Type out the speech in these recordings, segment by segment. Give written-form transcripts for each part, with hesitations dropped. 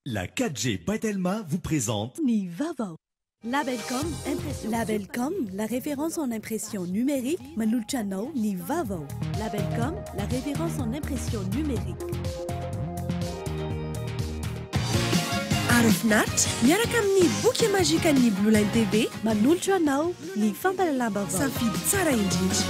La 4G by Telma vous présente Ny vaovao. Labelcom, impression. Labelcom, la référence en impression numérique, manolotra anao ny vaovao. Labelcom, la référence en impression numérique. Aro finaritra miaraka amin'ny boky magikan'ny Blue Line TV. Manolotra anao ny fampahalalam-baovao. Safidy tsara indrindra.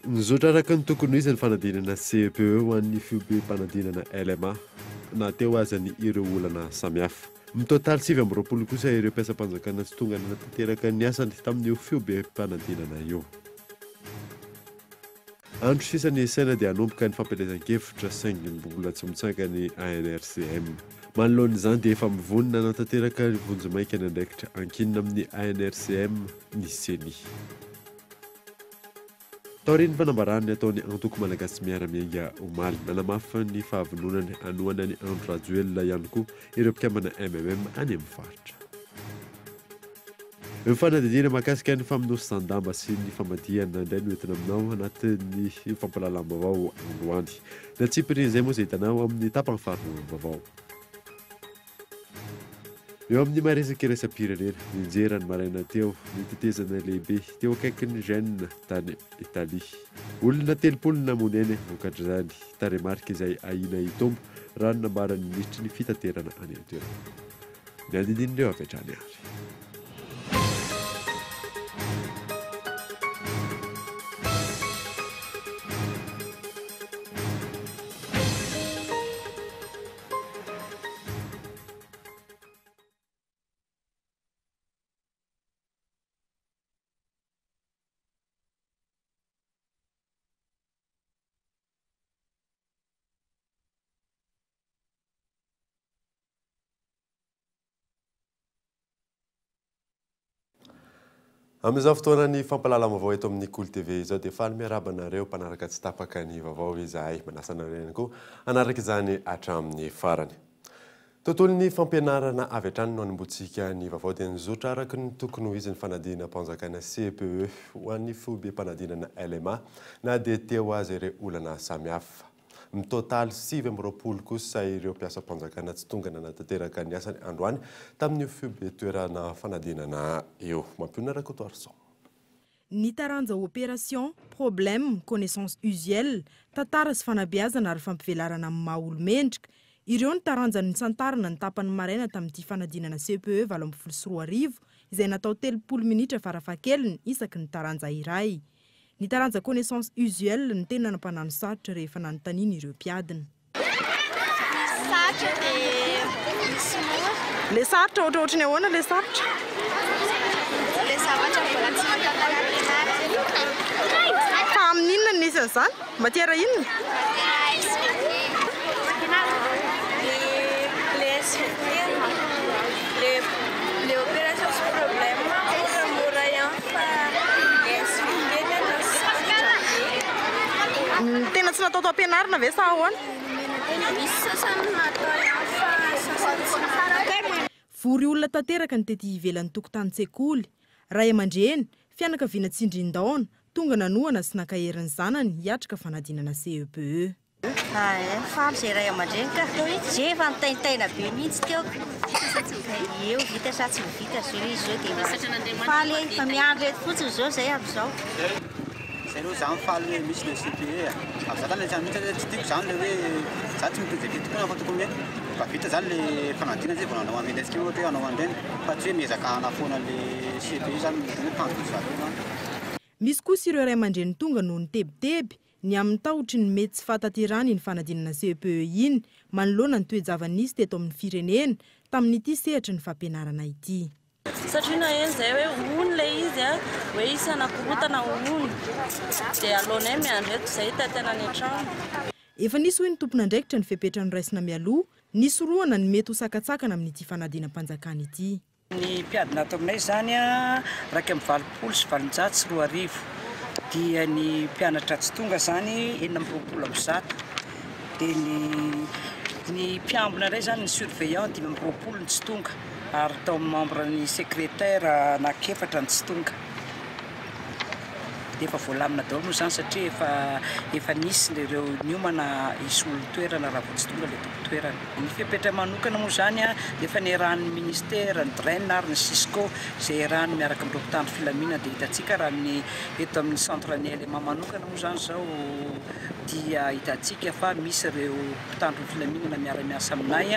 Nizotra araka ny tokony ho izy ny fanadinana CEPE ho an'ny foibem-panadinana LMA na teo aza ny ireo olana samihafa. Mitotaly 29 kosa ireo mpiasam-panjakana tsy tonga nanatanteraka ny asany tamin'io foibem-panadinana io. Andro sisa ny saina dia hanomboka ny fampielezan-kevitra saingy mbola tsy mitsanga ny ANRCM. Manoloana izany dia efa mivonona hanatanteraka vonjimaika ny andraikitra ankinina amin'ny ANRCM ny Ceni. Taorian'ny fanambarany ataon'ny antoko Malagasy Miara-Miainga omaly, nanamafy ny fahavononany hanohana an'i Andry Rajoelina ihany koa ireo mpikambana MMM any amin'ny faritra. Ny fanadihadiana mahakasika ny famonosan-damba sy ny famadihana indray no entina aminao anatin'ny fampahalalam-baovao androany. Ny antsipirian'izay moa izay hitanao amin'ny tapany faharoa vaovao. Eo amin'ny maresaka iraisam-pirenena, nianjera ny maraina teo ny tetezana lehibe teo akaikin'ny Gênes tany Italia. Olona 30 namoy aina vokatr'izany, tarehimarika izay ahiana hitombo raha ny nambaran'ny minisitry ny fitaterana any an-toerana. Ny andinindin'ireo avy hatrany ary. Amin'izao fotoana ny fampahalalam-baovao eto amin'ny Kolo TV izao dia faly miarahaba anareo mpanaraka tsy tapaka ny vaovao izahay. Manasa anareo ihany koa hanaraka izany hatramin'ny farany. Tontolon'ny fampianarana avy hatrany no anombohantsika ny vaovao dia nizotra araka ny tokony ho izy ny fanadinam-panjakana CEPE ho an'ny foibem-panadinana LMA na dia teo aza ireo olana samihafa. Mitotaly 29 kosa ireo mpiasam-panjakana tsy tonga nanatanteraka ny asany androany tamin'io foibe-toerana fanadinana io. Mampionona Rakotoarison. Ny taranja opération, problème, connaissance usuelle, tantara sy fanabeazana ary fampivelarana amin'ny maha olo-mendrika. Ireo ny taranja nisantarana ny tapany maraina tamin'ity fanadinana CEPE 2018 izay natao 30 minitra farafahakeliny isaky ny taranja iray. Ny taranja connaissance usuelle no tena nampanano sarotra rehefa nanontaniana ireo mpiadina. Misy sarotra dia misy mora. Le sarotra ohatrohatry ny ahoana le sarotra? Le zavatra mbola tsy natao tany am-pianarana. Fa amin'inona no nisy an'izany? Matière inona? Matière SVT. Le SVT, le le opération sy problème moramora ihany fa le SVT tena sarotra be. Tena tsy natao tao am-pianarana ve sa ahoana? Misy sasany natao ihany fa sasany tsy natao. Vory olona tanteraka ny tety ivelan'ny tokotanin-tsekoly. Ray aman-dreny, fianakaviana tsindrin-daona, tonga nanohana sy nankahery ny zanany hiatrika fanadinana CEPE. Faly izay ray aman-dreny ka. Zay efa nitaintaina be mihitsy teo. Eo vita sa tsy ho vita zao izy zao dia faly e, fa miandry eto fotsiny zao zay amin'izao. Zay aloha za mifaly hoe misy le CPE a. Ary za zany le mihitsy tsy tiako zany le hoe za tsy mitovy ekipa tokoa fa tokony hoe mba vita zany le fanadinana zay vao nanao an'ireny hetsika ohatra hoe hanao an'ireny fa tsy hoe miezaka hanafoana le CPE zany no hoe tanjon'ny zareo zany. Misy kosa ireo ray aman-dreny tonga noho ny tebiteby ny amin'ny tahotry ny mety tsy fahatanterahana iny fanadinana CEPE iny manoloana ny toe-java-nisy teto amin'ny firenena tamin'ity sehatry ny fampianarana ity. Satria naheno izay hoe hono ilay izy a, hoe hisy hanakorotana hono, dia aleonay miandry eto izay hitaitaina any an-trano. Efa nisy hoy ny tompon'andraikitra ny fepetra noraisina mialoha nisorohana ny mety ho sakantsakana amin'ity fanadinam-panjakana ity. Ny mpiadina ato aminay izany 281 dia ny mpianatra tsy tonga izany 126 dia ny Ny mpiambina indray izany, ny surveillant, 25 no tsy tonga ary tao amin'ny membre ny secrétaire anankiefatra no tsy tonga. Dia efa voalamina daholo moa izany satria efa efa nisy ireo niomana hisolo toerana raha vao tsy tonga ilay tompon-toerana. Ny fepetra manokana moa izany dia efa niarahan'ny ministera, ny DREN ary ny Cisco izay iarahany miaraka amin'ireo mpitandro filaminana dia hitantsika raha ny eto amin'ny centre ny LMA manokana moa izany izao dia hitantsika fa misy ireo mpitandro ny filaminana miara-miasa aminay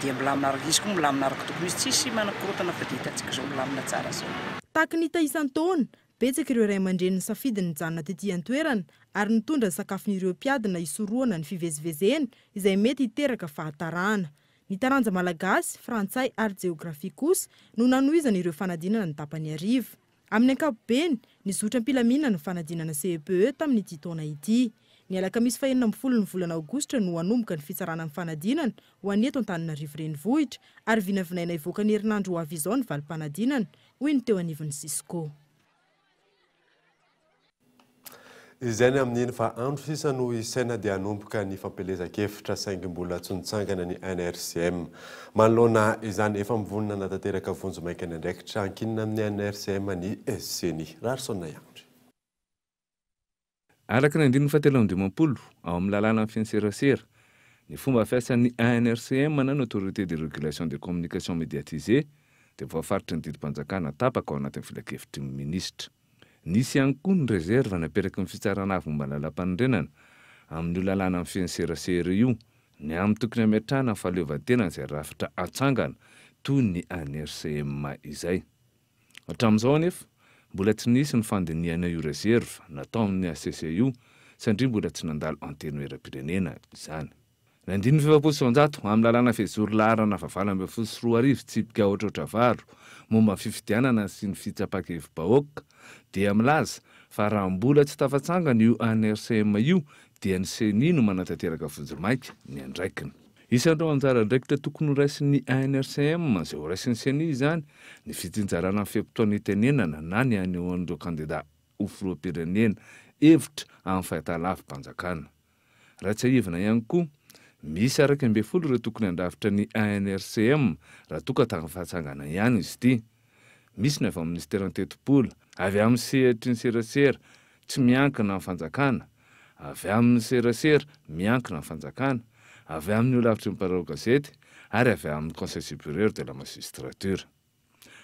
dia milamina araka izy koa milamina araka tokony izy tsisy manakorontana fa dia hitantsika izao milamina tsara izao. Tahaka ny hita isan-taona, betsaka ireo ray aman-dreny nisafidy ny nijanona tety an-toerana ary nitondra ny sakafon'ireo mpiadina hisorohana ny fivezivezena izay mety hiteraka fahatarana. Ny taranja malagasy, frantsay ary jeografia kosa no nanohizana ireo fanadinana ny tapany hariva. Amin'ny ankapobeny, nizotra am-pilaminana ny fanadinana CEPE tamin'ity taona ity. Ny alakamisy fahenina ambin'ny folon'ny volana aogositra no hanomboka ny fitsarana ny fanadinana ho an'ny eto Antananarivo Renivohitra ary vinavinaina hivoaka ny herinandro ho avy izao ny valim-panadinana, hoy ny teo anivon'ny Cisco. Izay ny amin'iny fa andro sisa no isaina dia hanomboka ny fampielezan-kevitra saingy mbola tsy nitsangana ny NRCM. Manoloana izany, efa mivonona hanatanteraka vonjimaika ny andraikitra ankinina amin'ny NRCM ny Ceni. Raharison Andry. Araka ny andininy fahatelo amby dimampolo ao amin'ny lalàna mifehy ny serasera, ny fomba fiasan'ny ANRCM na ny Autorité de Régulation des Communications Médiatisées dia voafaritry ny didim-panjakana tapaka ao anatin'ny filankevitry ny minisitra. Nisy ihany koa ny réserve napetraky ny Fitsarana Avo momba ny Lalàmpanorenana amin'io lalàna mifehy ny serasera io, ny amin'ny tokony hametrahana ny fahaleovantena izay rafitra atsangana toy ny ANRCM izay. Hatramin'izao anefa, mbola tsy nisy ny fandinihana io réserve nataon'ny HCC io sandria mbola tsy nandalo Antenimierampirenena izany. Ny andininy 140 amin'ny lalàna fehizoro laharana faha-2018 tsipika aotra valo momba ny fifidianana sy ny fitsapan-kevi-bahoaka dia milaza fa raha mbola tsy tafatsangana io ANRCM io dia ny Ceni no manatanteraka vonjimaika ny andraikiny. Isan'ireo anjara andraikitra tokony horaisin'ny ANRCM izay horaisin'ny Ceni izany ny fitsinjarana ny fe-potoana itenenana na ny hanehoan'ireo kandida ho filoham-pirenena hevitra amin'ny fahitalavi-panjakana. Raha tsiahivina ihany koa, miisa 11 ireo tokony handrafitra ny ANRCM raha toa ka tafatsangana ihany izy ity. Misy ny avy amin'ny minisiteran'ny tetibola, avy amin'ny sehatry ny serasera tsy miankina amin'ny fanjakana, avy amin'ny serasera miankina amin'ny fanjakana, avy amin'ny holafitry ny mpanao gazety ary avy amin'ny Conseil supérieur de la magistrature.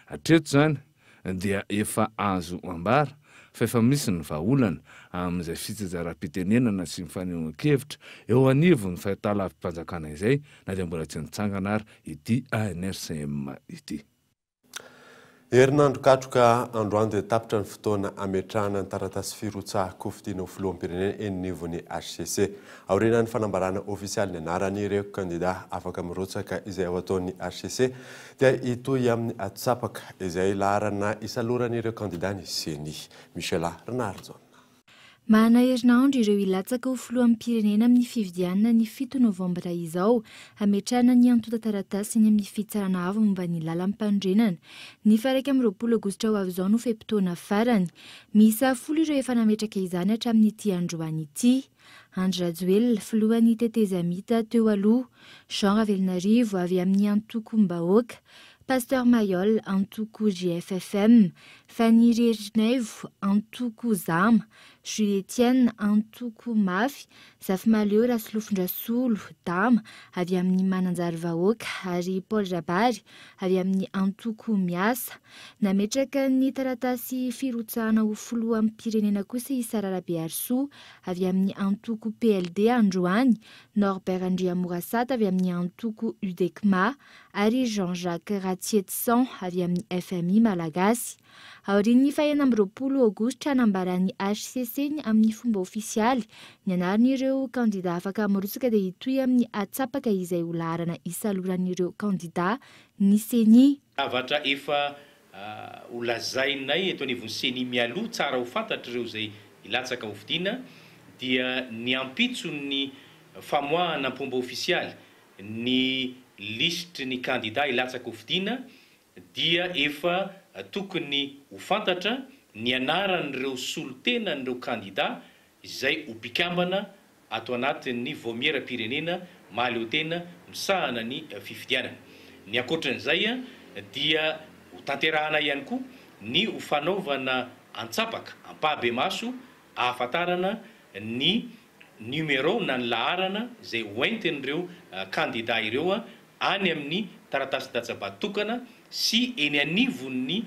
Hatreto izany dia efa azo ambara fa efa misy ny vahaolana amin'izay fitsinjaram-pitenenana sy ny fanehoan-kevitra eo anivon'ny fahitalavi-panjakana izay na dia mbola tsy nitsangana ary ity ANRCM ity. Herinandro katroka androany dia tapitra ny fotoana ametrahana ny taratasy firotsahan-kofidina ho filoham-pirenena eny anivon'ny HCC. Aorianan'ny fanambarana ofisialy ny anaran'ireo kandida afaka mirotsaka izay ho ataon'ny HCC dia hitohy amin'ny atsapaka izay laharana isaloran'ireo kandida ny Ceni. Michela Ranarijaona. Manana herinandro ireo hilatsaka ho filoham-pirenena amin'ny fifidianana ny 7 novambra izao, hametrahana ny antontan-taratasy eny amin'ny Fitsarana Avo momba ny Làlam-panorenana. Ny faha-21 aogositra ho avy izao no fe-potoana farany. Miisa 10 ireo efa nametraka izany hatramin'ity androany ity. Andry Rajoelina, filohan'ny tetezamita teo aloha, Jean Ravelonarivo, avy amin'ny antokom-bahoaka, Pasteur Mailhol, antoko GFFM, Faniry Herinaivo, antoko Zama, Jules Etienne, antoko Mafy, Zafimahaleo Rasolofondrasolo, Dama, avy amin'ny Mananjary Vahoaka, ary Paul Rabary, avy amin'ny antoko Miasa. Nametraka ny taratasy firotsahana ho filoham-pirenena kosa i Sarah Rabearisoa, avy amin'ny antoko PLD androany, Norbert Andriamorasata avy amin'ny antoko Udecma ary Jean Jacques Ratsietison avy amin'ny FMI Malagasy. Aorian'ny faha-26 aogositra hanambaran'ny HCC ny amin'ny fomba ofisialy ny anaran'ireo kandida afaka mirotsaka dia hitohy amin'ny atsapaka izay ho laharana isaloran'ireo kandida ny Ceni. Zavatra efa Ho lazainay eto anivon'ny Ceni mialoha, tsara ho fantatr'ireo izay hilatsaka hofidiana, dia ny ampitson'ny famoahana am-pomba ofisialy ny lisitry ny kandida hilatsaka hofidiana dia efa tokony ho fantatra ny anaran'ireo solontenan'ireo kandida izay ho mpikambana. ato anatin'ny Vaomieram-pirenena mahaleotena misahana ny fifidianana. Ny ankoatran'izay dia ho tanterahana ihany koa ny ho fanaovana antsapaka ampahabemaso ahafantarana ny numéro na ny laharana izay hoentin'ireo kandida ireo any amin'ny taratasin-datsabato tokana sy eny anivon'ny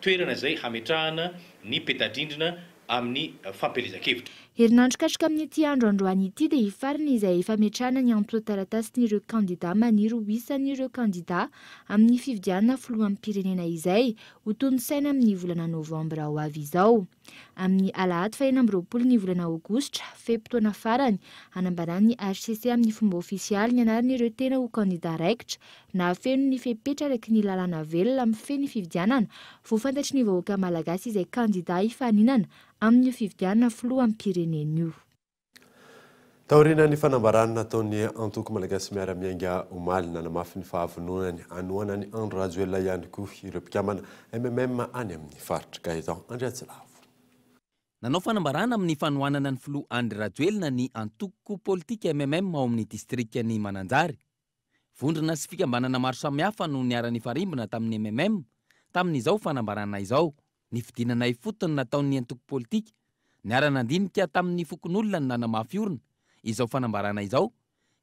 toerana izay hametrahana ny peta-drindrina amin'ny fampielezan-kevitra. Herinandro katroka amin'ity andro androany ity dia hifarana izay fametrahana ny antontan-taratasin'ireo kandida maniry ho isan'ireo kandida amin'ny fifidianana filoham-pirenena izay ho tontosaina amin'ny volana novambra ho avy izao. Amin'ny alahady faha-26 ny volana aogositra, fe-potoana farany, hanambaran'ny HCC amin'ny fomba ofisialy ny anaran'ireo tena ho kandida raikitra nahafeno ny fepetra araky ny lalàna velona mifehy ny fifidianana, vao fantatry ny vahoaka malagasy izay kandida hifaninana amin'io fifidianana filoham-pirenena io. Taorian'ny fanambarana nataon'ny antoko Malagasy Miara-Miainga omaly, nanamafy ny fahavononany hanohana an'i Andry Rajoelina ihany koa ireo mpikambana MMM any amin'ny faritra. Gaëtan Andriatsilavo. Nanao fanambarana amin'ny fanohanana ny filoha Andry Rajoelina ny antoko politika MMM ao amin'ny distrikan'i Mananjary. Vondrona sy fikambanana maro samihafa no niara-nifarimbona tamin'ny MMM tamin'izao fanambarana izao. Ny fidinana ifotony nataon'ny antoko politika, niara-nandinika tamin'ny fokonolona no nanamafy orina izao fanambarana izao,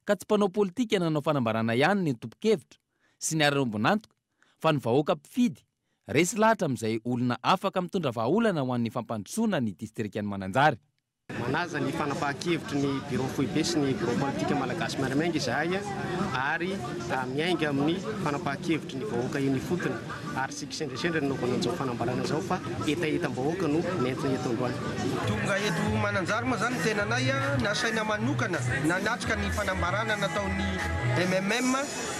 ka tsy mpanao politika nanao fanambarana ihany ny tompon-kevitra sy niara-niombon'antoka fa ny vahoaka mpifidy resy lahatra amin'izay olona afaka mitondra vahaolana ho an'ny fampandrosoana ny distrikan'i Mananjary. Manaja ny fanapahan-kevitry ny Birao Foibe sy ny Birao Politika Malagasy Miara-Miainga izahay ary miainga amin'ny fanapahan-kevitry ny vahoaka eny ifotony ary tsy kisendrasendra ny nanaovana an'izao fanambarana izao fa hetahetam-bahoaka no nentina eto androany. Tonga eto Mananjary moa izany ny tenanay nasaina manokana nanatrika ny fanambarana nataon'ny MMM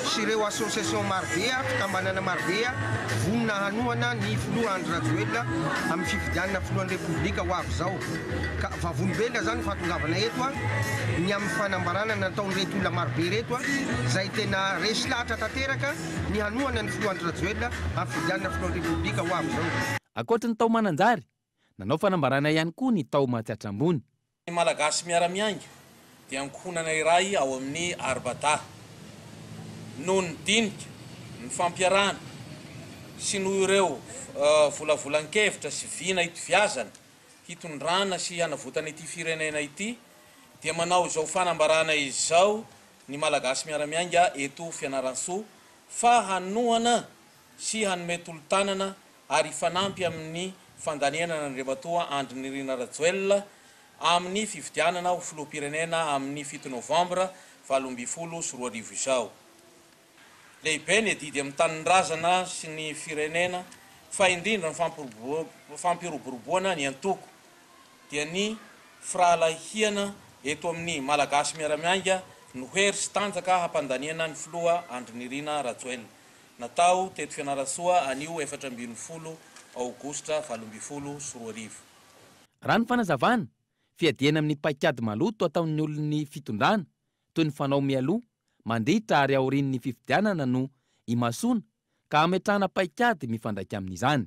sy ireo association marobe, fikambanana marobe vonona hanohana ny filoha Andry Rajoelina amin'ny fifidianana filohan'ny Repoblika ho avy izao. Ka vavolombelona izany ny fahatongavana eto ny amin'ny fanambarana nataon'ireto olona marobe ireto izay tena resy lahatra tanteraka ny hanohana ny filoha Andry Rajoelina amin'ny fifidianana filohan'ny Repoblika ho avy izao. Ankoatry ny tao Mananjary, nanao fanambarana ihany koa ny tao Matsiatra Ambony. Ny Malagasy Miara-Miainga dia ankohonana iray ao amin'ny Arbada. Noho ny dinika, ny fampiarahana sy noho ireo volavolan-kevitra sy vina itoviazana hitondrana sy hanavotana ity firenena ity dia manao izao fanambarana izao ny Malagasy Miara-Miainga eto Fianarantsoa fa hanohana sy hanome tolo-tanana ary hifanampy amin'ny fandaniana an'Andriamatoa Andry Nirina Rajoelina amin'ny fifidianana ho filoham-pirenena amin'ny 7 novambra 2018 izao. Lehibe ny adidy amin'ny tanindrazana sy ny firenena fa indrindra ny fampiroboroboana ny antoko dia ny firahalahiana eto amin'ny Malagasy Miara-Miainga no hery sy tanjaka hampandaniana ny filoha Andry Nirina Rajoelina. Natao teto Fianarantsoa anio 14 aogositra 2018. Raha ny fanazavana, fiadiana amin'ny paikady maloto ataon'ny olon'ny fitondrana, toy ny fanao mialoha, mandritra ary aorian'ny fifidianana no imasoana ka hametrahana paikady mifandraika amin'izany.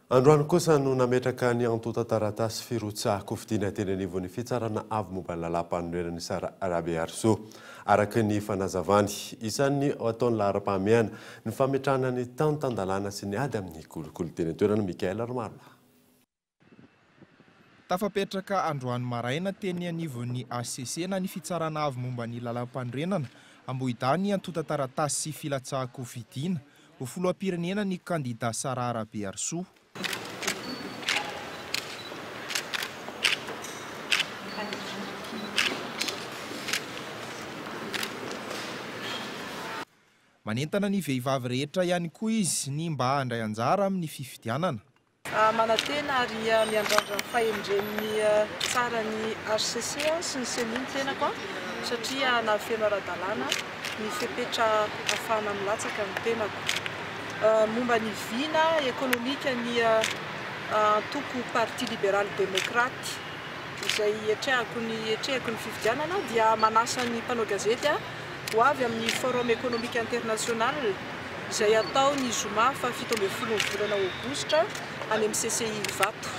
Androany kosa no nametraka ny antontan-taratasy firotsahan-kofidina teny anivon'ny fitsarana avo momba ny lalàm-panorenana Sarah Rabearisoa. Araka ny fanazavany, isan'ny ataon'ny laharam-pahamehana ny fametrahana ny tany tan-dalàna sy ny ady amin'ny kolikoly teny an-toerana. Michael Ramarolahy. Tafapetraka androany maraina teny anivon'ny HCC na ny fitsarana avo momba ny lalàm-panorenana Ambohidahy ny antontan-taratasy filatsahan-kofidina ho filoham-pirenena ny kandida Sarah Rabearisoa. Manentana ny vehivavy rehetra ihany koa izy ny mba handray anjara amin'ny fifidianana. Manantena ary miandrandra ny fahendren'ny mpitsara ny HCC sy ny Ceni ny tenako satria nahafeno ara-dalàna ny fepetra ahafahana milatsaka ny tenako. Momba ny vina ekonomika ny antoko Parti Libéral Démocrate izay etrehako ny etrehako ny fifidianana dia manasa ny mpanao gazety ho avy amin'ny Forum économique international izay hatao ny zoma faha 17 ny volana aogositra any amin'ny CCI Ivato.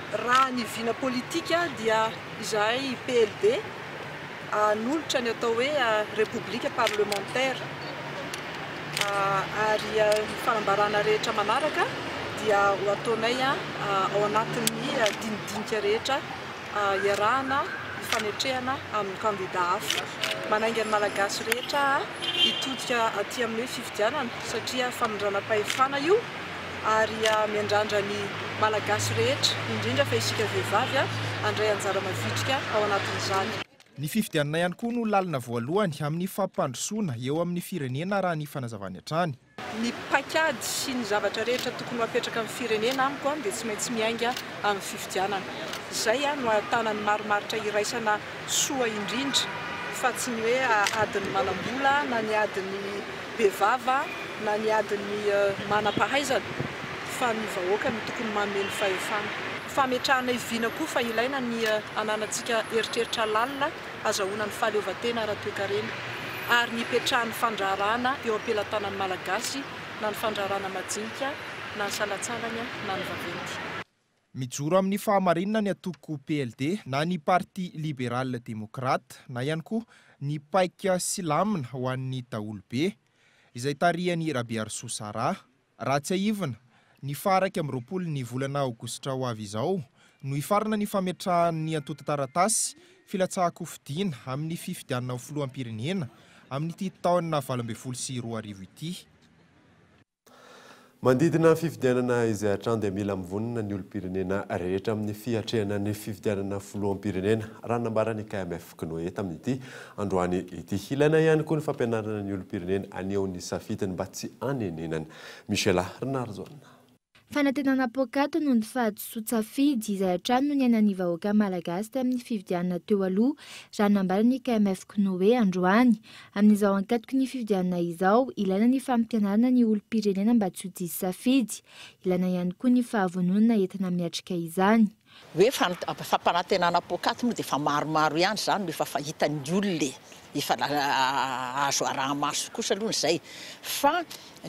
Raha ny vina politika dia izahay PLD hanolotra ny atao hoe Repoblika parlementaire ary ny fanambarana rehetra manaraka dia ho ataonay ao anatin'ny dinidinika rehetra iarahana hifanetrehana amin'ny kandida hafa. Manainga ny Malagasy rehetra hitodika aty amin'ny hoe fifidianana satria famindranam-pahefana io ary miandrandra ny Malagasy rehetra, indrindra fa isika vehivavy, handray anjara mavitrika ao anatin'izany. Ny fifidianana ihany koa no lalana voalohany amin'ny fampandrosoana eo amin'ny firenena raha ny fanazavany hatrany. Ny paikady sy ny zavatra rehetra tokony ho apetraka amin'ny firenena amiko dia tsy maintsy miainga amin'ny fifidianana. Izay no ahitana ny marimaritra iraisana soa indrindra fa tsy ny hoe adin'ny manam-bola na ny adin'ny be vava na ny adin'ny manam-pahaizana fa ny vahoaka no tokony manome ny fahefana. Fametrahana vina koa fa ilaina ny hananantsika eritreritra lalina hazahoana ny fahaleovantena ara-toekarena ary ny hipetrahan'ny fandraharahana eo am-pelatanan'ny Malagasy na ny fandraharahana majinika na ny salantsalany na ny vaventy. Mijoro amin'ny fahamarinana ny antoko PLD na ny Parti Libéral Démocrate na ihany koa ny paika sy lamina ho an'ny daholobe izay tarihan'i Rabearisoa Sarah. Raha tsiahivina, ny faha 21 ny volana aogositra ho avy izao no hifarana ny fametrahan'ny antontan-taratasy filatsahan-kofidina amin'ny fifidianana ho filoham-pirenena amin'ity taona 2018 ity. Manodidina fifidianana izay hatrany dia mila mivonona ny olom-pirenena rehetra amin'ny fiatrehana ny fifidianana filoham-pirenena, raha ny nambaran'ny KMF Cnoe tamin'ity androany ity. Ilaina ihany koa ny fampianarana ny olom-pirenena haneho ny safidiny mba tsy hanenenana. Michela Rinarijaona. Fanantenana poakaty noho ny fahadisoan-tsafidy izay hatrany no niainan'ny vahoaka malagasy tamin'ny fifidianana teo aloha, raha ny nambaran'ny KMF Cnoe androany. Amin'izao ankatoky ny fifidianana izao, ilaina ny fampianarana ny olom-pirenena mba tsy ho diso safidy. Ilaina ihany koa ny fahavononana entina miatrika izany. Hoe fampanantenana poakaty moa dia efa maromaro ihany izany no efa fahitan'ny olona e! Efa azo araha-maso kosa aloha izay. Fa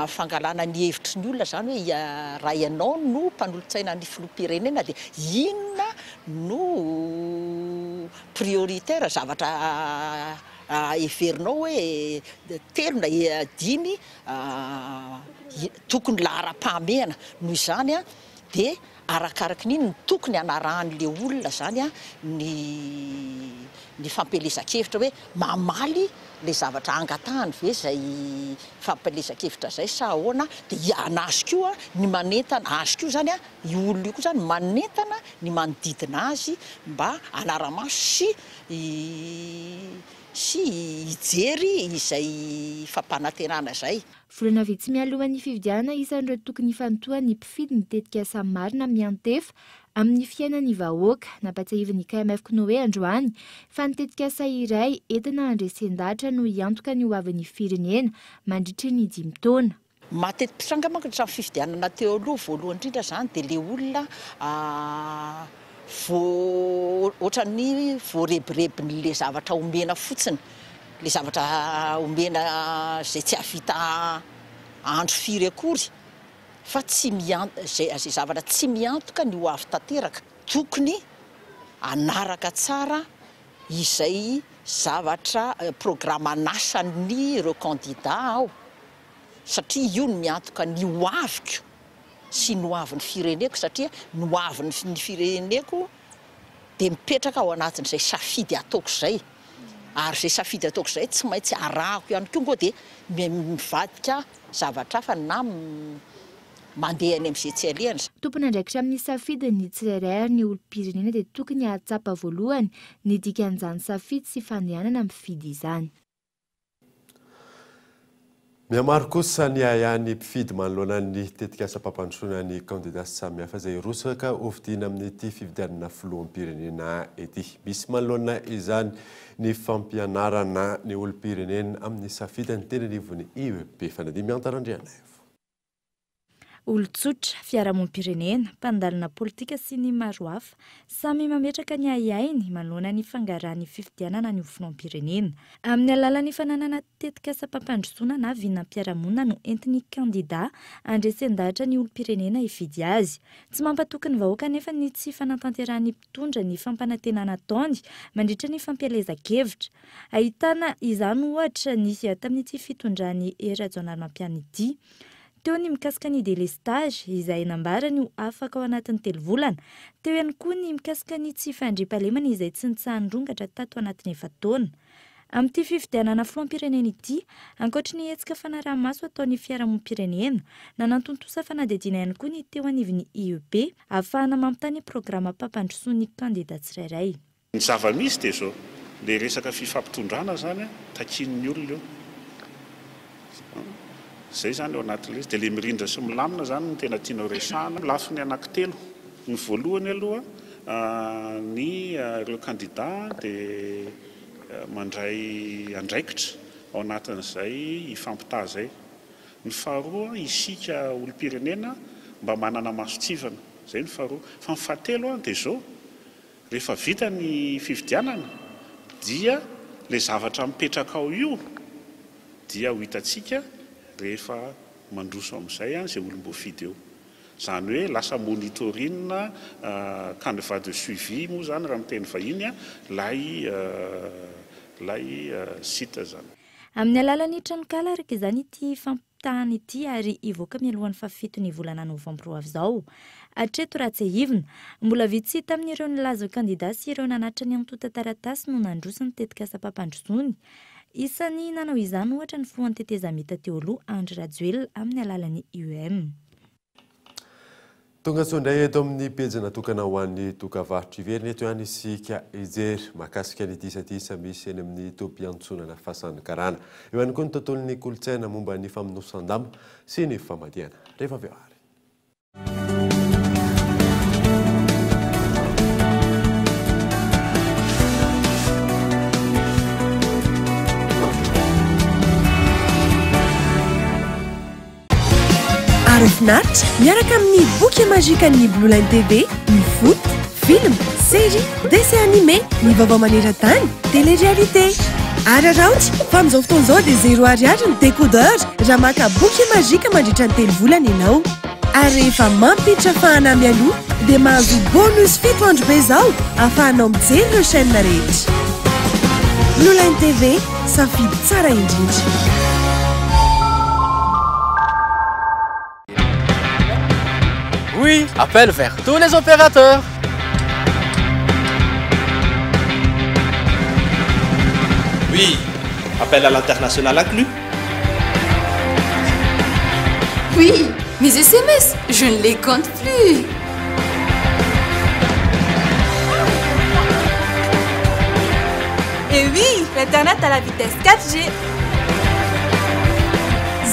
fangalana ny hevitry ny olona izany hoe raha ianao no mpanolotsaina ny filoham-pirenena dia inona no prioritaire, zavatra heverinao hoe telo na dimy tokony laharam-pahamehana. Noho izany dia Arakaraky ny no tokony hanarahan'le olona zany ny ny fampielezan-kevitra hoe mamaly le zavatra angatahany ve zay fampielezan-kevitra zay sa ahoana, de anazy koa ny manentana azy koa zany io olona io koa zany manentana ny manodidina azy mba hanara-maso sy sy hijery izay fampanantenana izay. Volana vitsy mialohan'ny fifidianana, isan'ireo tokony hifantohan'ny mpifidy ny tetikasa marina miantefa amin'ny fiainan'ny vahoaka. Nampatsiahivin'ny KMF Cnoe androany fa ny tetikasa iray entina handresen-dahatra no hiantoka ny hoavin'ny firenena mandritry ny dimy taona. Mateti-pitranga manko hatramin'ny fifidianana teo aloha, voalohany indrindra izany dia ilay olona vo ohatran'ny voarebirebin'ilay zavatra omena fotsiny. Ilay zavatra omena izay tsy hahavita andro firy akory fa tsy mian- izay izay zavatra tsy miantoka ny ho avy tanteraka. Tokony hanaraka tsara izay zavatra programan'asan'ireo kandida aho satria io no miantoka ny ho aviko sy ny ho avin'ny fireneko satria ny ho avin'ny fireneko dia mipetraka ao anatin'izay safidy ataoko izay, ary izay safidy ataoko izay tsy maintsy arahako ihany koa ngo dia mivadika zavatra hafa na mandeha any amin'izay tsy alehany. Tompon'andraikitra amin'ny safidiny ny tsirairay ary ny olom-pirenena dia tokony hahatsapa voalohany ny dikan'izany safidy sy fandehanana mifidy izany. Mihamaro kosa ny ahiahin'ny mpifidy manoloana ny tetikasam-pampandrosoana ny kandida samihafa izay hirotsaka hofidiana amin'ity fifidianana filoham-pirenena ity. Misy manoloana izany ny fampianarana ny olom-pirenena amin'ny safidiny teny anivon'ny IEP Fanadimby Antanandrianaivo. Olon-tsotra, fiarahamonim-pirenena, mpandalina politika sy ny maro hafa, samy mametraka ny ahiahiny manoloana ny fangarahan'ny fifidianana ny ho filoham-pirenena. Amin'ny alalan'ny fananana tetikasam-pampandrosoana na vinam-piarahamonina no entin'ny kandidà handresen-dahatra ny olom-pirenena hifidy azy. Tsy mampatoky ny vahoaka anefa ny tsy fanatanterahan'ny mpitondra ny fampanantenana ataony mandritra ny fampielezan-kevitra. Ahitana izany ohatra ny tamin'ity fitondran'i Hery Rajaonarimampianina ity. Teo ny mikasika ny délestage izay nambarany ho afaka ao anatin'ny 3 volana. Teo ihany koa ny mikasika ny tsy fandriampahalemana izay tsy nitsaha-nirongatra tato anatin'ny efa-taona. Amin'ity fifidianana filoham-pirenena ity, ankoatry ny hetsika fanaraha-maso ataon'ny fiarahamonim-pirenena, nanantontosa fanadihadiana ihany koa ny teo anivon'ny IEP ahafahana mampitaha ny programam-pampandrosoan'ny kandida tsirairay. Ny zava-misy dia izao, ilay resaka fifampitondrana izany takian'ny olona io. Izay izany ao anatin'ilay izy. Dia ilay mirindra sy milamina izany no tena tianao resahana. Lafiny anankitelo. Ny voalohany aloha, ny ireo kandida dia mandray andraikitra ao anatin'izay hifampitaha izay. Ny faharoa, isika olom-pirenena mba manana mason-tsivana. Izay ny faharoa. Fa ny fahatelo dia izao, Rehefa vita ny fifidianana dia ilay zavatra mipetraka ao io dia ho hitantsika rehefa mandroso amin'izay izay olom-boafidy eo. Izany hoe lasa monitoring, canevas de suivi moa izany raha miteny vahiny ilay ilay site izany. Amin'ny alalan'ny tranonkala araka izany ity fampitahana ity ary hivoaka mialohan'ny fahafito ny volana novambra ho avy izao. Hatreto raha tsiahivina, mbola vitsy tamin'ireo nilaza ho kandida sy ireo nanatitra ny antontan-taratasy no nandroso ny tetikasam-pampandrosoany. Isan'ny nanao izany ohatra ny filohan'ny tetezamita teo aloha Andry Rajoelina amin'ny alalan'ny IEM. Tonga soa indray eto amin'ny pejy natokana ho an'ny dokavarotra. Hiverina eto ihany isika hijery mahakasika ny disadisa misy eny amin'ny tobim-piantsonana Fasan'ny Karana. Eo ihany koa ny tontolon'ny kolontsaina momba ny famonosan-damba sy ny famadihana. Rehefa avy eo ary. Ary finaritra miaraka amin'ny boky magique-n'ny Blue Line TV, ny foot, film, série, dessin animé, ny vaovao maneran-tany, télé-réalité. Araraoty fa amin'izao fotoana izao dia zéro ariary ny décodeur raha maka boky magique mandritra ny 3 volana ianao. Ary rehefa mampiditra fahana mialoha dia mahazo bonus 7 andro be izao ahafahanao mijery ireo chaîne rehetra. Blue Line TV, safidy tsara indrindra. Oui, appel vers tous les opérateurs. Oui, appel à l'international inclus. Oui, mes SMS, je ne les compte plus. Et oui, l'internet à la vitesse 4G.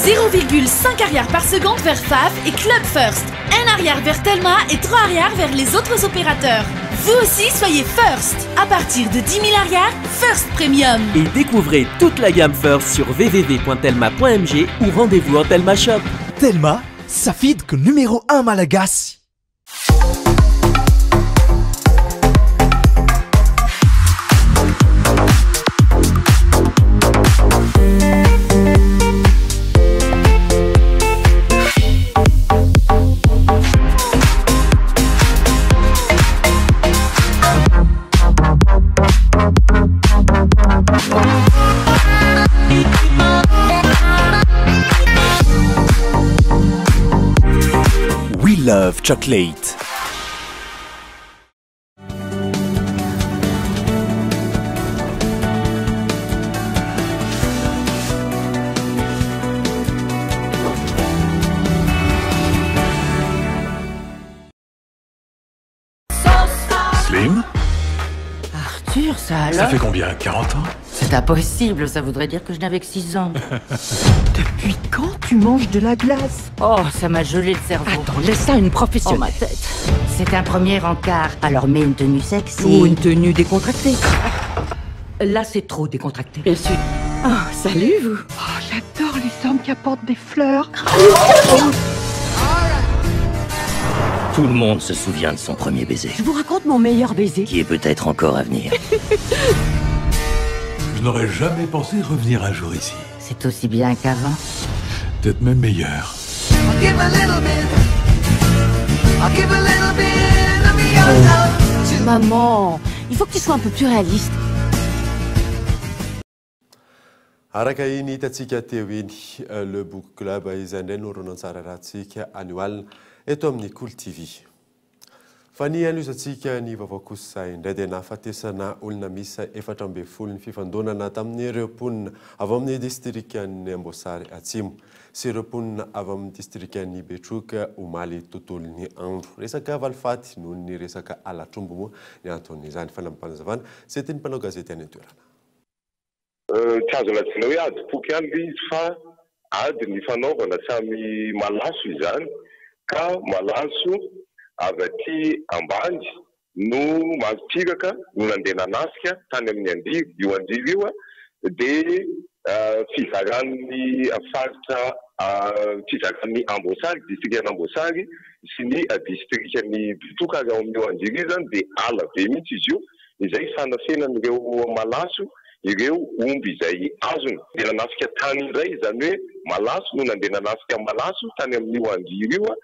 0,5 ariary par seconde vers FAF et Club First. 1 ariary vers Telma et 3 ariary vers les autres opérateurs. Vous aussi, soyez First. À partir de 10 000 ariary, First Premium. Et découvrez toute la gamme First sur www.telma.mg ou rendez-vous en Telma Shop. Telma, safidiko numéro 1 malagasy. We love chocolate. Slim. Arthur, ça alors? Ça fait combien? 40 ans? C'est impossible, ça voudrait dire que je n'avais que 6 ans. Depuis quand tu manges de la glace? Oh, ça m'a gelé le cerveau. Attends, laisse ça à une professionnelle. Oh, ma tête. C'est un premier encart, alors mets une tenue sexy. Ou une tenue décontractée. Là, c'est trop décontracté. Bien sûr. Oh, salut, vous. Oh, j'adore les hommes qui apportent des fleurs. Tout le monde se souvient de son premier baiser. Je vous raconte mon meilleur baiser. Qui est peut-être encore à venir. Je n'aurais jamais pensé revenir un jour ici. C'est aussi bien qu'avant. Peut-être même meilleur. Maman, il faut que tu sois un peu plus réaliste. Araka iny hitantsika teo iny, Le Book Club izay indray no horonantsary arahantsika anio alina eto amin'ny Kolo TV. Fa ny hanohizantsika ny vaovao kosa indray dia nahafatesana olona miisa 14 ny fifandonana tamin'ireo mponina avy ao amin'ny distrikan'i Amboasary Atsimo sy ireo mponina avy amin'ny distrikan'i Betroka omaly tontolon'ny andro. Resaka valifaty noho ny resaka halatr'omby moa ny anton'izany. Fanampim-panazavana sy entin'ny mpanao gazety any an-toerana. Tsy azo lazaina hoe adim-poko ihany ilay izy fa ady nifanaovana samy malaso izany ka malaso avy aty ambany no marotsiraka no nandeha nanafika tany amin'ny Andriry. Io Andriry io dia fizaran'ny faritra fizaran'ny Amboasary, distrikan'Amboasary sy ny distrikan'i Betroka ary ao amin'io Andriry io izany dia ala be mihitsy izy io izay fanafenan'ireo malaso ireo omby izay azony. Nandeha nanafika tany indray, izany hoe malaso no nandeha nanafika malaso tany amin'io Andriry io,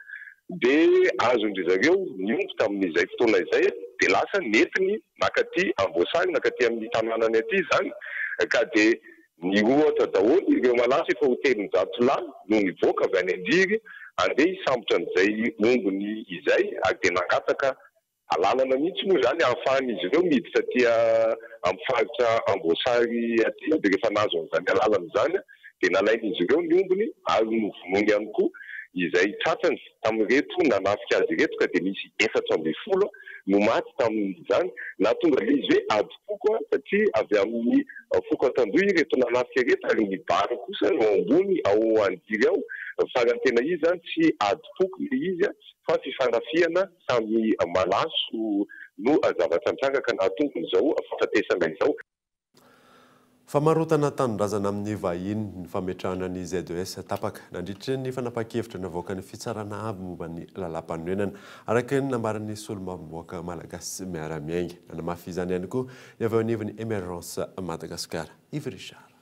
dia azon-dry zareo ny omby tamin'izay fotoana izay, dia lasa nentiny nankaty Amboasary, nankaty amin'ny tanànany aty izany, ka dia nirohotra daholo ireo malaso efa ho 300 lahy no nivoaka avy any Andriry handeha hisambotra an'izay ombiny izay, ary dia nangataka Alalana mihitsy moa izany ahafahan'izy ireo miditra aty amin'ny faritra Amboasary aty dia rehefa nahazo an'izany alalana izany dia nalain'izy ireo ny ombiny ary novonoiny ihany koa izay tratrany tamin'ireto nanafika azy ireto ka dia nisy 14 no maty tamin'izany. Nahatonga ilay izy hoe adim-poko satria avy amin'ny foko Antandroy ireto nanafika ireto ary ny Bara kosa no ambony ao Andriry ao fa raha ny tena izy izany tsy adim-poko ilay izy fa fifanafihana Samy malaso no zavatra nitranga ka nahatonga izao fahafatesana izao. Famarotana tanindrazana amin'ny vahiny ny fametrahana ny ZES tapaka nandritra ny fanapahan-kevitra navoakan'ny Fitsarana Avo momba ny Lalàmpanorenana, araka ny nambaran'ny solombavambahoaka malagasy miara-miainga. Nanamafy izany ihany koa ny avy eo anivon'ny Emergence Madagascar, Yves Richard.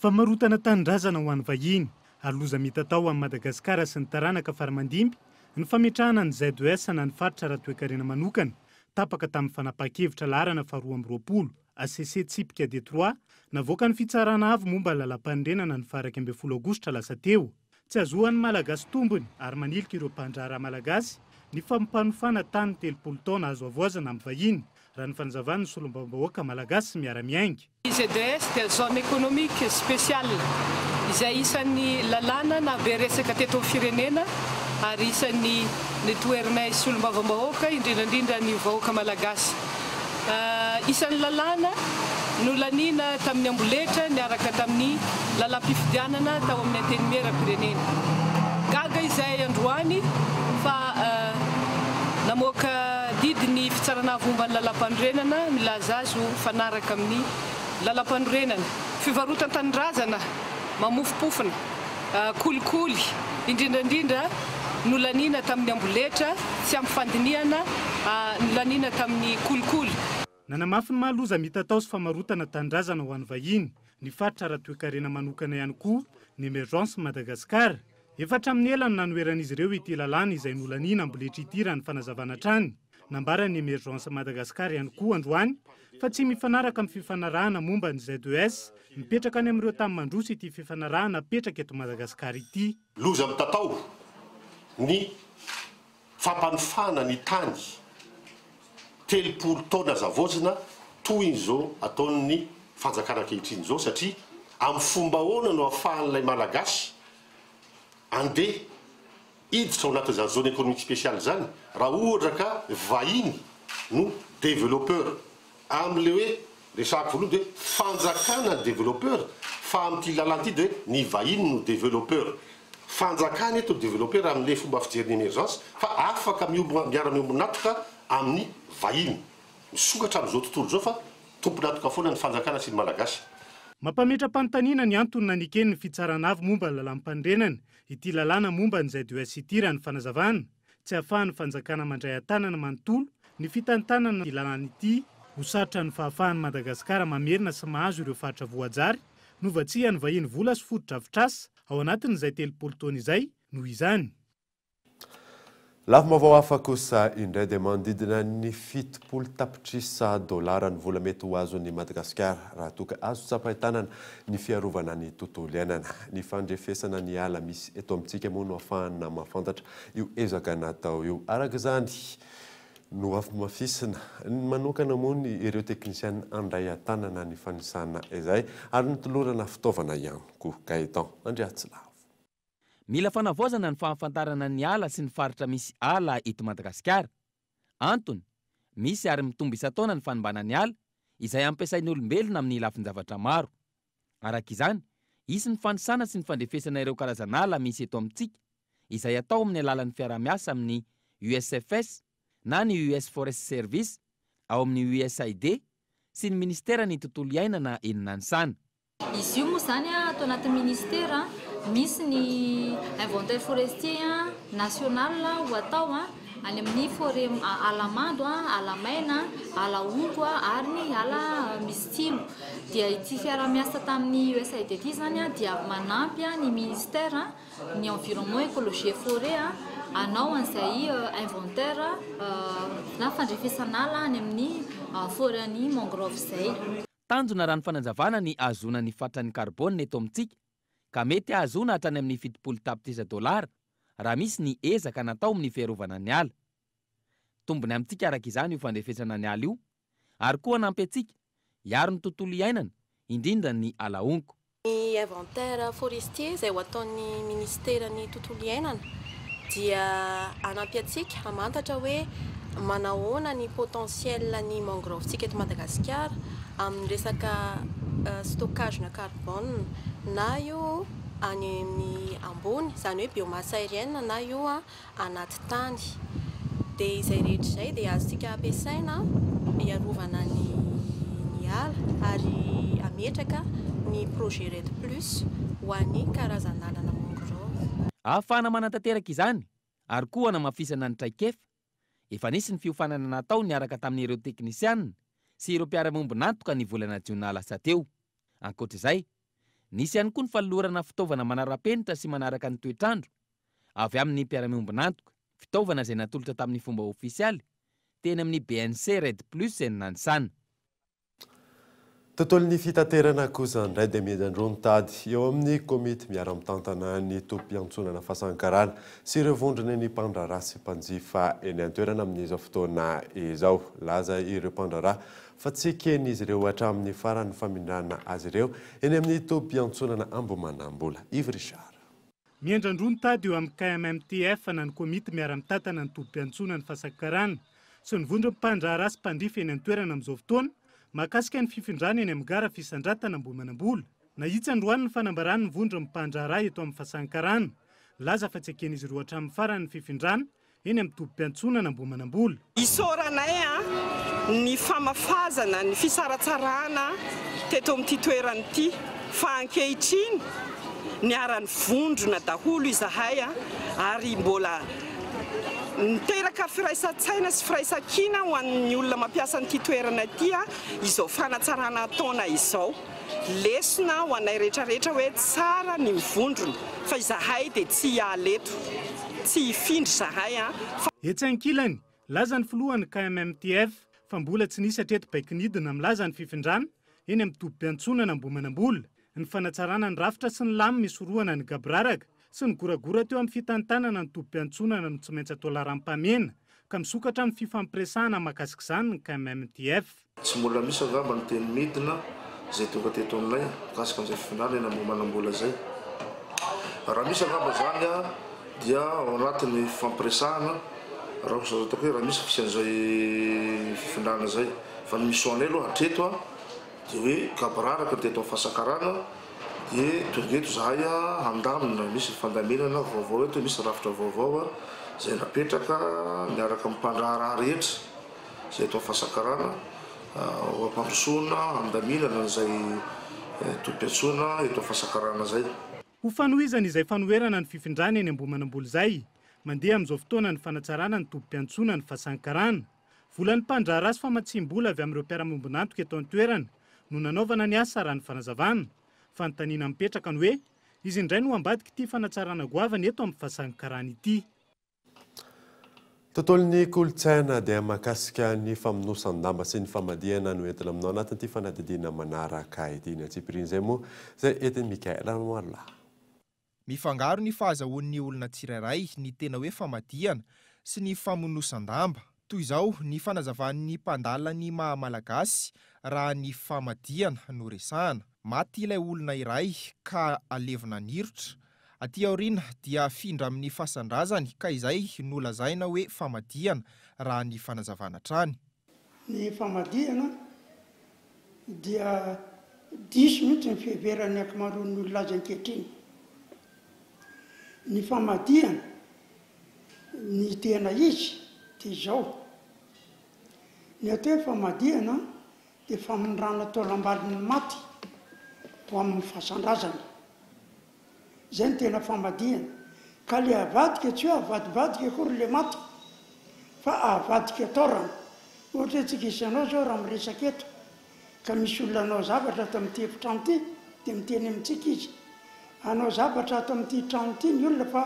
Famarotana tanindrazana ho an'ny vahiny ary loza mitatao amin'i Madagasikara sy ny taranaka faramandimby ny fametrahana ny ZES na ny faritra ara-toekarena manokana tapaka tamin'ny fanapahan-kevitra laharana faha 22 ACC tsipika D trois navoakan'ny Fitsarana Avo momba ny Lalàmpanorenana ny faha 11 aogositra lasa teo. Tsy azoan'ny Malagasy tombony ary manilika ireo mpandraharaha Malagasy ny fampanofana tany 30 taona azo havoazana amin'ny vahiny, raha ny fanazavan'ny solombavambahoaka Malagasy miara-miainga. Ny ZES dia Zone Economique Spéciale izay isan'ny lalàna nahabe resaka teto amin'ny firenena ary isan'ny nitoherinay solombavambahoaka indrindra indrindra ny vahoaka Malagasy. Isan'ny lalàna nolaniana tamin'ny amboletra niaraka tamin'ny lalàm-pifidianana tao amin'ny Antenimierampirenena. Gaga izahay androany fa namoaka didy ny Fitsarana Avo momba ny Lalàmpanorenana milaza azy ho mifanaraka amin'ny Lalàmpanorenana. Fivarotan-tanindrazana mamofompofona. Kolikoly, indrindra indrindra, nolaniana tamin'ny amboletra tsy ampy fandinihana, nolaniana tamin'ny kolikoly. Nanamafy ny maha loza mitatao sy famarotana tanindrazana ho an'ny vahiny ny faritra ara-toekarena manokana ihany koa ny Emergence Madagascar. Efa hatramin'ny ela no nanoheran'izy ireo ity lalàna izay nolaniana amboletra ity raha ny fanazavana hatrany. Nambaran'ny Emergence Madagascar ihany koa androany fa tsy mifanaraka amin'ny fifanarahana momba ny ZES mipetraka any amin'ireo tany mandroso ity fifanarahana apetraka eto Madagasikara ity. Loza mitatao ny fampanofana ny tany 30 taona zavozina toy izao ataon'ny fanjakana ankehitriny izao satria amin'ny fomba ahoana no ahafahan'ilay Malagasy andeha hiditra ao anatin'izany zone économique spéciale izany raha ohatra ka vahiny no développeur. Amin'ilay hoe resahako voalohany dia hoe fanjakana ny développeur fa amin'ity lalàna ity dia hoe ny vahiny no développeur. Fanjakana eto ny développeur amin'ilay fomba fijery ny émergence fa afaka miombona miara-miombon'antoka amin'ny vahiny. Misokatra amin'izao tontolo izao fa tompon'antoka foana ny fanjakana sy ny Malagasy. Mampametra-panontaniana ny antony naneken'ny Fitsarana Avo momba ny Lalàm-panorenana ity lalàna momba ny ZES ity raha ny fanazavana. Tsy ahafahan'ny fanjakana mandray an-tanana manontolo ny fitantanana ity lalàna ity. Ho sarotra ny fahafahan'i Madagasikara mamerina sy mahazo ireo faritra voajary novatsian'ny vahiny vola sy fotodrafitrasa ao anatin'izay 30 taona izay noho izany. Lafim-baovao hafa kosa indray dia manodidina ny 70 tapitrisa dolara ny vola mety ho azon'i Madagasikara raha toa ka azo tsapain-tanana ny fiarovana ny tontolo iainana. Ny fandrefesana ny ala misy eto amintsika moa no ahafahana mahafantatra io ezaka natao io. Araka izany, nohamafisina manokana moa ny ireo teknisianina handray an-tanana ny fanisana izay ary notolorana fitaovana ihany koa. Gaëtan Andriatsilavo. Mila fanavaozana ny fahafantarana ny ala sy ny faritra misy ala eto Madagasikara. Antony, misy ary mitombo isan-taona ny fanimbana ny ala izay ampiasain'ny olombelona amin'ny lafin-javatra maro. Araka izany, hisy ny fanisana sy ny fandrefesana ireo karazan'ala misy eto amintsika, izay atao amin'ny alalan'ny fiaraha-miasa amin'ny USFS na ny US Forest Service ao amin'ny USAID sy ny Minisiteran'ny Tontolo iainana eny Nanisana. Izy io moa izany ato anatin'ny ministera misy ny inventaire forestier national ho atao any amin'ny forêt ala mando, ala maina, ala honko ary ny ala misy tsilo. Dia ity fiaraha-miasa tamin'ny USAID ity izany dia manampy ny ministera ny environnement, écologie et forêt hanao an'izay inventaire na fandrefesan'ala any amin'ny forêt-n'ny mangrove izay. Tanjona raha ny fanazavana ny hahazoana ny fatran'ny karbônina eto amintsika, ka mety hahazoana hatrany amin'ny 70 tapitrisa dolara raha misy ny ezaka natao amin'ny fiarovana ny ala. Tombony amintsika araka izany io fandrefesana ny ala io ary koa hanampy antsika hiaro ny tontolo iainana, indrindra ny ala honko. Ny inventaire forestier izay ho ataon'ny minisiteran'ny tontolo iainana dia hanampy antsika hamantatra hoe manahoana ny potentiel ny mangrove-ntsika eto Madagasikara amin'ny resaka stockage-na carbone na io any amin'ny ambony izany hoe biomasse aérienne na io anaty tany. Dia izay rehetra izay dia azontsika ampiasaina hiarovana ny ny ala ary hametraka ny projet REDD plus ho an'ny karazan'alana mangrove. Ahafahana manatanteraka izany ary koa hanamafisana ny traikefa, efa nisy ny fiofanana natao niaraka tamin'ireo teknisianina sy ireo mpiara-miombon'antoka ny volana jona lasa teo. Ankoatra izay, nisy ihany koa ny fanolorana fitaovana manara-penitra sy manaraka ny toetr'andro avy amin'ny mpiara-miombon'antoka, fitaovana izay natolotra tamin'ny fomba ofisialy teny amin'ny BNC Red Plus eny Nanisana. Tontolon'ny fitaterana kosa indray dia mihidy-androa ny tady eo amin'ny komity miara-mitantana ny tobim-piantsonana Fasankarana sy ireo vondrona ny mpandraharaha sy mpanjifa eny an-toerana amin'izao fotoana izao. Laza ireo mpandraharaha fa tsy eken'izy ireo hatramin'ny farany ny famindrana azy ireo eny amin'ny tobim-piantsonana Ambohimanambola. Yves Richard. Miendran-droa ny tady eo amin'ny KMMTF na ny Komity miara-mitantana ny tobim-piantsonan'ny Fasankarana sy ny vondron'ny mpandraharaha sy mpandrify eny an-toerana amin'izao fotoana mahakasika ny fifindrana eny amin'ny gara Fisandratana Ambohimanambola. Nahitsy androany ny fanambaran'ny vondron'ny mpandraharaha eto amin'ny Fasankarana. Nilaza fa tsy eken'izy ireo hatramin'ny farany ny fifindrana eny amin'ny tobim-piantsonana Ambohimanambola. Isaoranay ny famafazana ny fisaratsarahana teto amin'ity toerana ity fa ankehitriny niara-nivondrona daholo izahay ary mbola niteraka firaisan-tsaina sy firaisan-kina ho an'ny olona mampiasa an'ity toerana ity izao fanatsarana ataonay izao. Lesona ho anay rehetra rehetra hoe tsara ny mivondrona fa izahay dia tsy hiala eto, tsy hifindra izahay an! Fa. Etsy ankilany, nilaza ny filohan'ny KMMTF fa mbola tsy nisy hatreto baikon'idina milaza ny fifindrana eny amin'ny tobim-piantsonana Ambohimanambola, ny fanatsarana ny rafitra sy ny lamina hisorohana ny gaboraraka sy ny goragora teo amin'ny fitantanana ny tobim-piantsonana no tsy maintsy atao laharam-pahamehana ka misokatra amin'ny fifampiresahana mahakasika izany ny KMMTF. Tsy mbola misy angamba ny teny midina izay tonga teto aminay mikasika an'izay fifindrana eny Ambohimanambola izay. Raha misy angamba izany dia ao anatin'ny fifampiresahana raha ho ataoko hoe raha misy fisian'izay fifindrana izay. Fa ny mission anay aloha hatreto dia hoe gaboraraka ny teto amin'ny Fasankarana dia tonga eto izahay handamina, misy fandaminana vaovao eto, misy rafitra vaovao izay napetraka miaraka amin'ny mpandraharaha rehetra. izay atao fahasakarana ho ampandrosoana, handaminana an'izay tobim-piantsoana eto Fasakarana izay. Ho fanohizana izay fanoherana ny fifindrana eny Ambohimanambola izay, Mandeha amin'izao fotoana ny fanatsarana ny tobim-piantsonan'ny Fasan'ny Karana. Volan'ny mpandraharaha sy famatsiam-bola avy amin'ireo mpiara-miombon'antoka eto an-toerana no nanaovana ny asa raha ny fanazavana. Fanontaniana mipetraka ny hoe, izy indray no ambadik'ity fanatsarana goavana eto amin'ny Fasan'ny Karana ity. Tontolon'ny kolontsaina dia mahakasika ny famonosan-damba sy ny famadihana no entina aminao anatin'ity fanadihadiana manaraka ity. Ny antsipirian'izay moa izay entin'i Mickaël Ranomarolahy. Mifangaro ny fahazahoan'ny olona tsirairay ny tena hoe famadihana sy ny famonosan-damba. Toy izao ny fanazavan'ny mpandala ny maha Malagasy raha ny famadihana no resahana. Maty ilay olona iray ka alevina nirotra. Aty aoriana dia afindra amin'ny fasan-drazany ka izay no lazaina hoe famadihana raha ny fanazavana hatrany. Ny famadihana dia diso mihitsy ny fiheveran'ny ankamaroan'ny olona azy ankehitriny. Ny famadihana, ny tena izy dia izao, ny atao hoe famadihana dia famindrana taolam-balon'ny maty ho amin'ny fasan-drazany. Izay no tena famadihana. Ka le avadika tsy hoe avadibadika akory le maty fa avadika taorana. Ohatra hoe tsika isanao zao raha miresaka eto ka misy olona hanao zavatra ato amin'ity efitrano ity dia miteny amintsika izy. Hanao zavatra ato amin'ity trano ity ny olona fa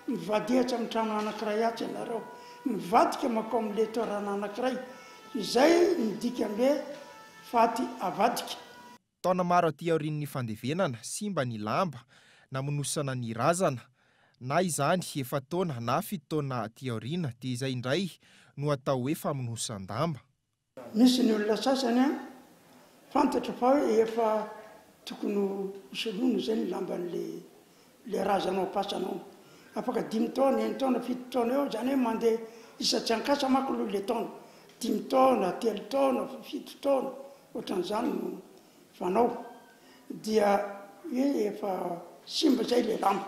mivadiha atsy amin'ny trano anankiray atsy ianareo. Mivadika mankao amin'le taorana anankiray. Izay ny dikan'le faty avadika. Taona maro aty aorian'ny fandevenana, simba ny lamba namonosana ny razana. Na izany efa-taona na fito taona aty aoriana dia izay indray no atao hoe famonosan-damba. Misy ny olona sasany an, fantatro fa hoe efa tokony ho soloina izay ny lamban'le le razana ao am-pasana ao. Afaka dimy taona, enin-taona, fito taona eo, izany hoe mandeha isa-tsy ankasa manko aloha le taona. Dimy taona, telo taona, fito taona, ohatran'izany no fanao. Dia hoe efa simba izay le lamba.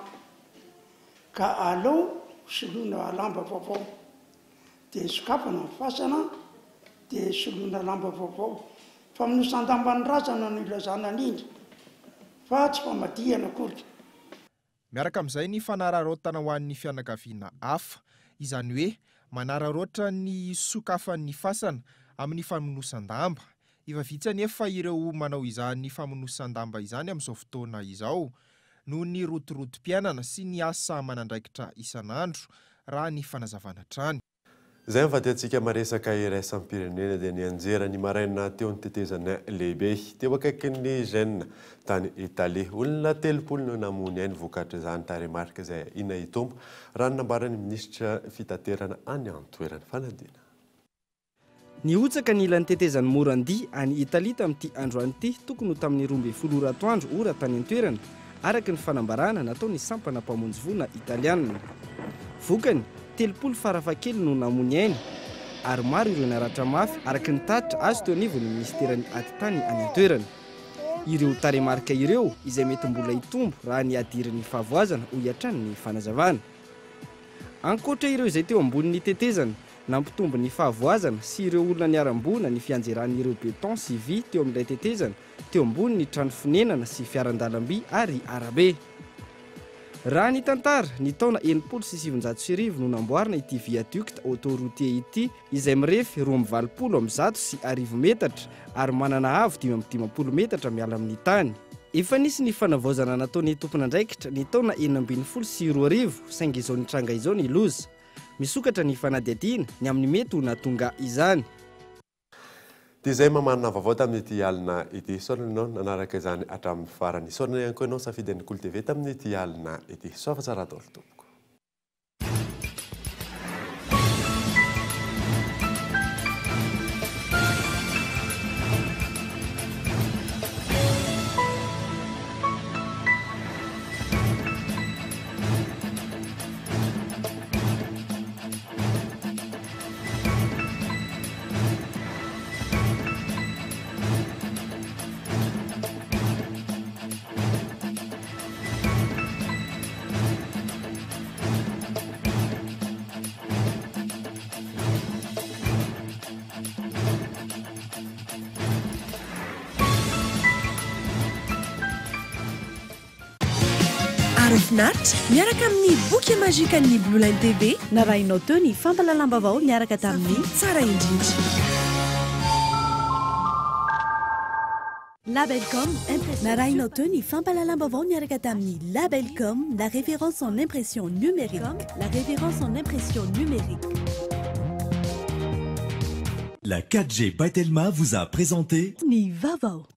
Ka aleo soloina lamba vaovao. Dia sokafana ny fasana, dia soloina lamba vaovao. Famonosan-damban'ny razana no ilazana an'iny. Fa tsy famadihana akory. Miaraka amin'izay ny fanararaotana ho an'ny fianakaviana hafa, izany hoe manararaotra ny sokafan'ny fasana amin'ny famonosan-damba. Efa vitsy anefa ireo manao izany famonosan-damba izany amin'izao fotoana izao noho ny rotorotom-piainana sy ny asa aman'andraikitra isan'andro, raha ny fanazavana hatrany. Izay mivadiantsika maresaka iraisam-pirenena dia nianjera ny maraina teo ny tetezana lehibe teo akaikin'ny Gênes tany Italie. Olona 30 no namoy ny ainy vokatr'izany tarehimarika izay ahiana hitombo raha ny nambaran'ny minisitra fitaterana any an-toerana. Fanadina. Nihotsaka ny ilan'ny tetezan'i Morandi any Italia tamin'ity androany ity tokony ho tamin'ny 12 ora atoandro ora tany an-toerana, araka ny fanambarana nataon'ny sampana mpamonjy voina italianina. Vokany, 30 farafahakeliny no namoy ny ainy ary maro ireo naratra mafy araka ny tatitra azo teo anivon'ny minisiteran'ny atitany any an-toerana. Ireo tarehimarika ireo izay mety mbola hitombo raha ny hadirin'ny fahavoazana, hoy hatrany ny fanazavana. Ankoatra ireo izay teo ambonin'ny tetezana, nampitombo ny fahavoazana sy ireo olona niharam-boina ny fianjeran'ireo beton sy vy teo amin'ilay tetezana teo ambonin'ny trano fonenana sy fiaran-dalamby ary arabe. Raha ny tantara, ny taona 1960 no namboarina ity viaduct autoroutier ity izay mirefy 1182 metatra ary manana haavo 55 metatra miala amin'ny tany. Efa nisy ny fanavaozana nataon'ny tompon'andraikitra ny taona 2016 saingy izao nitranga izao ny loza. Misokatra ny fanadihadiana ny amin'ny mety ho nahatonga izany. Dia izay mamarana vaovao tamin'ity alina ity. Isaorana ianao nanaraka izany hatramin'ny farany. Isaorana ihany koa ianao nisafidy an'ny Kolo TV tamin'ity alina ity. Soava tsara daholo tompoko. Maro finaritra miaraka amin'ny boky magique-n'ny Blue Line TV. Narahinao teo ny fampahalalam-baovao niaraka tamin'ny tsara indrindra. Labelcom, narahinao teo ny fampahalalam-baovao niaraka tamin'ny Labelcom, la référence en impression numérique. La référence en impression numérique. La 4G by Telma vous a présenté ny vaovao.